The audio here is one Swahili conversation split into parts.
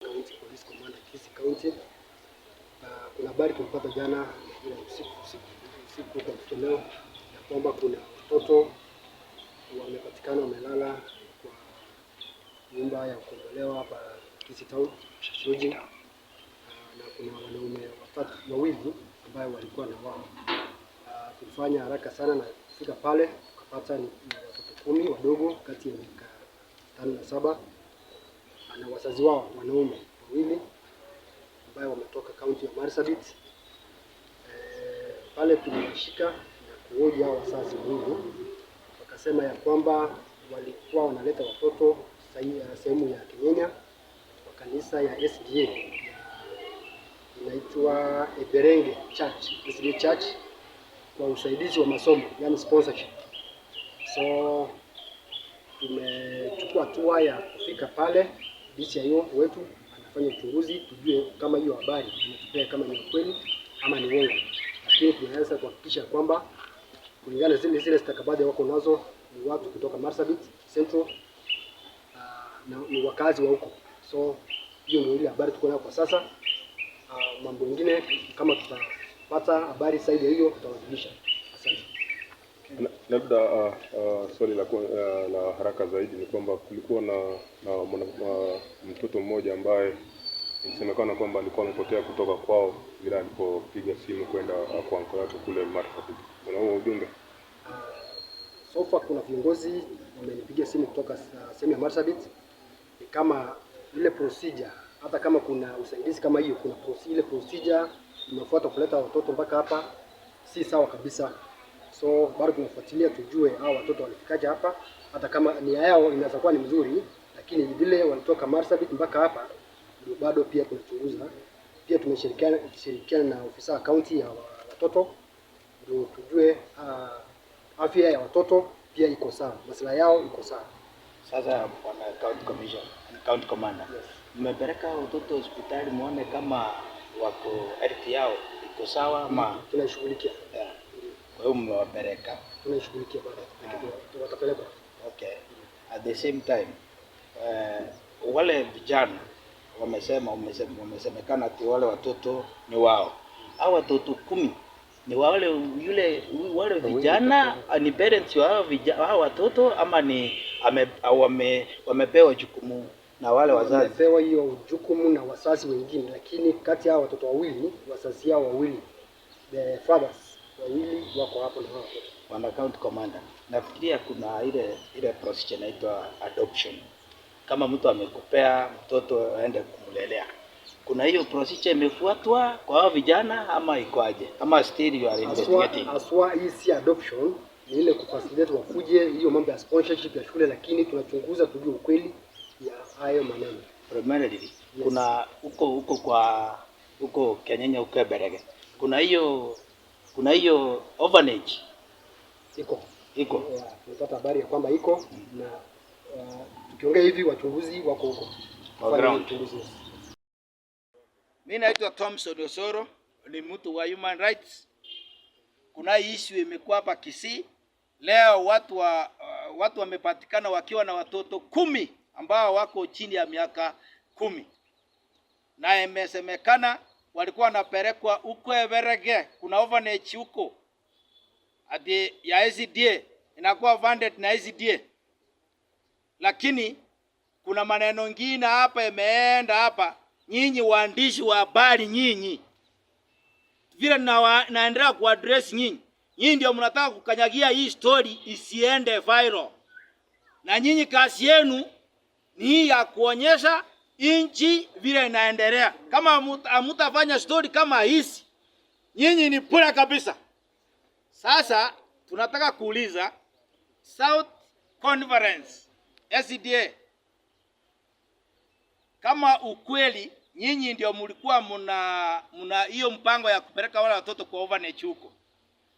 County Police Commander Kisii County. Kuna habari tulipata jana majira ya usiku usiku usiku kwa kuchelewa leo ya kwamba kuna watoto wamepatikana wamelala kwa nyumba ya kukombolewa hapa Kisii Town Lodging. Na kuna wanaume watatu wawili ambayo walikuwa na wao. Tulifanya haraka sana na kufika pale tukapata ni watoto 10 wadogo kati ya miaka 5 na 7 na wazazi wao wanaume wawili ambayo wametoka kaunti ya Marsabit. Pale tuliwashika na kuhoji hao wazazi wawili, wakasema ya kwamba walikuwa wanaleta watoto sehemu ya Kenyenya kwa kanisa ya SDA ya inaitwa Eberenge Church, SDA Church, kwa usaidizi wa masomo, yani sponsorship. So tumechukua hatua ya kufika pale, DCIO wetu anafanya uchunguzi tujue kama hiyo habari ametupea kama ni ukweli ama ni uongo, lakini tunaweza kuhakikisha kwamba kulingana na zile stakabadhi wako nazo ni watu kutoka Marsabit Central na ni wakazi wa huko. So hiyo ndio ile habari tuko nayo kwa sasa. Mambo mengine kama tutapata habari zaidi ya hiyo tutawajulisha. Asante. Labda swali la haraka zaidi ni kwamba kulikuwa na mtoto mmoja ambaye ilisemekana kwamba alikuwa amepotea kutoka kwao bila alipopiga simu kwenda kwa anko yake kule Marsabit. Kuna huo ujumbe? So far kuna viongozi wamenipigia simu kutoka sehemu ya Marsabit, ni kama ile procedure, hata kama kuna usaidizi kama hiyo, kuna ile procedure imefuata kuleta watoto mpaka hapa si sawa kabisa. So bado tunafuatilia tujue hao watoto walifikaje hapa, hata kama nia yao inaweza kuwa ni mzuri, lakini vile walitoka Marsabit mpaka hapa ndio bado pia tunachunguza. Pia tumeshirikiana shirikiana na ofisa wa kaunti ya watoto ndio tujue afya ya watoto pia iko sawa, maslahi yao iko sawa. Sasa bwana county commissioner, county commander, Yes. mmepeleka watoto hospitali muone kama wako health yao iko sawa ama? Tunaishughulikia. Yeah. Kwa hiyo mmewapeleka? Tunaishughulikia bado, lakini watapelekwa. Okay. At the same time, wale vijana wamesema wamesemekana ati wale watoto ni wao. Hao watoto 10 ni wale yule wale vijana ni parents wa hao watoto ama ni ame, wame, wamepewa jukumu na wale wazazi? Wamepewa hiyo jukumu na wazazi wengine, lakini kati ya hao watoto wawili, wazazi hao wawili, the fathers wawili wako hapo na hao watoto. Bwana county commander, nafikiria kuna ile procedure inaitwa adoption. Kama mtu amekupea mtoto aende kumlelea, kuna hiyo procedure imefuatwa kwa hao vijana ama ikoaje? Ama still you are investigating? Haswa hii si adoption, ni ile kufacilitate wakuje hiyo mambo ya sponsorship ya shule, lakini tunachunguza tujue ukweli ya hayo maneno. Primarily, Yes. kuna huko kwa huko Kenyenya huko Berege, kuna hiyo orphanage? Iko. Iko. Yeah, tumepata habari ya kwamba iko na tukiongea hivi wachunguzi wako huko Kwa kufanya ground. uchunguzi. Mimi naitwa Thompson Osoro, ni mtu wa human rights. Kuna issue imekuwa hapa Kisii leo, watu wamepatikana wakiwa na watoto 10 ambao wako chini ya miaka 10, na imesemekana walikuwa wanapelekwa huko Everege, kuna orphanage huko ati ya SDA inakuwa funded na SDA, lakini kuna maneno ngine hapa imeenda hapa. Nyinyi waandishi wa habari, nyinyi vile naendelea kuaddress nyinyi, nyinyi ndio mnataka kukanyagia hii story isiende viral, na nyinyi kazi yenu ni hii ya kuonyesha nchi vile inaendelea. Kama hamutafanya story kama hizi, nyinyi ni pura kabisa. Sasa tunataka kuuliza South Conference SDA kama ukweli nyinyi ndio mlikuwa mna hiyo mpango ya kupeleka wale watoto kwa orphanage huko.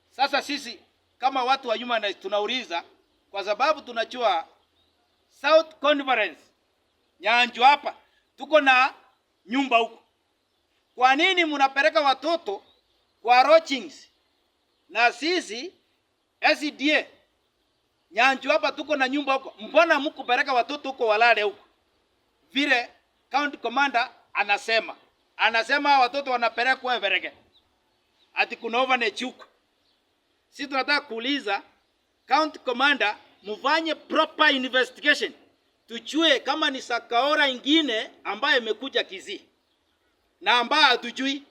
Sasa sisi kama watu wa human rights tunauliza kwa sababu tunajua South Conference Nyanju hapa tuko na nyumba huko. Kwa nini mnapeleka watoto kwa lodgings? Na sisi SDA Nyanju hapa tuko na nyumba huko. Mbona mkupeleka watoto huko walale huko? Vile County commander anasema watoto wanapelekwa Everege, ati kuna orphanage huko. Sisi tunataka kuuliza county commander, mfanye proper investigation, tujue kama ni Sakaora ingine ambayo imekuja Kisii na ambayo hatujui,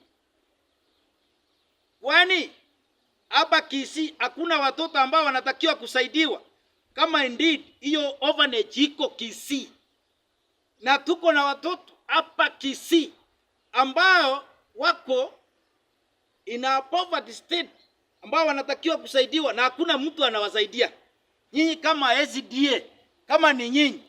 kwani hapa Kisii hakuna watoto ambao wanatakiwa kusaidiwa. Kama indeed hiyo orphanage iko Kisii na tuko na watoto hapa Kisii ambao wako in a poverty state ambao wanatakiwa kusaidiwa na hakuna mtu anawasaidia. Nyinyi kama SDA, kama ni nyinyi,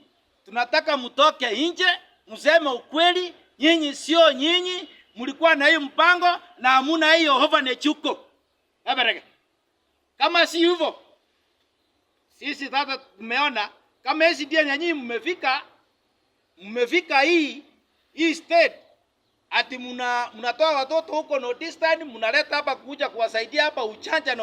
tunataka mtoke nje mseme ukweli. Nyinyi sio nyinyi mlikuwa na hiyo mpango na hamuna hiyo orphanage huko Eberege. Kama si hivyo, sisi sasa tumeona kama SDA na nyinyi mmefika hii state ati mnatoa watoto huko North Eastern mnaleta hapa kuja kuwasaidia hapa uchanja na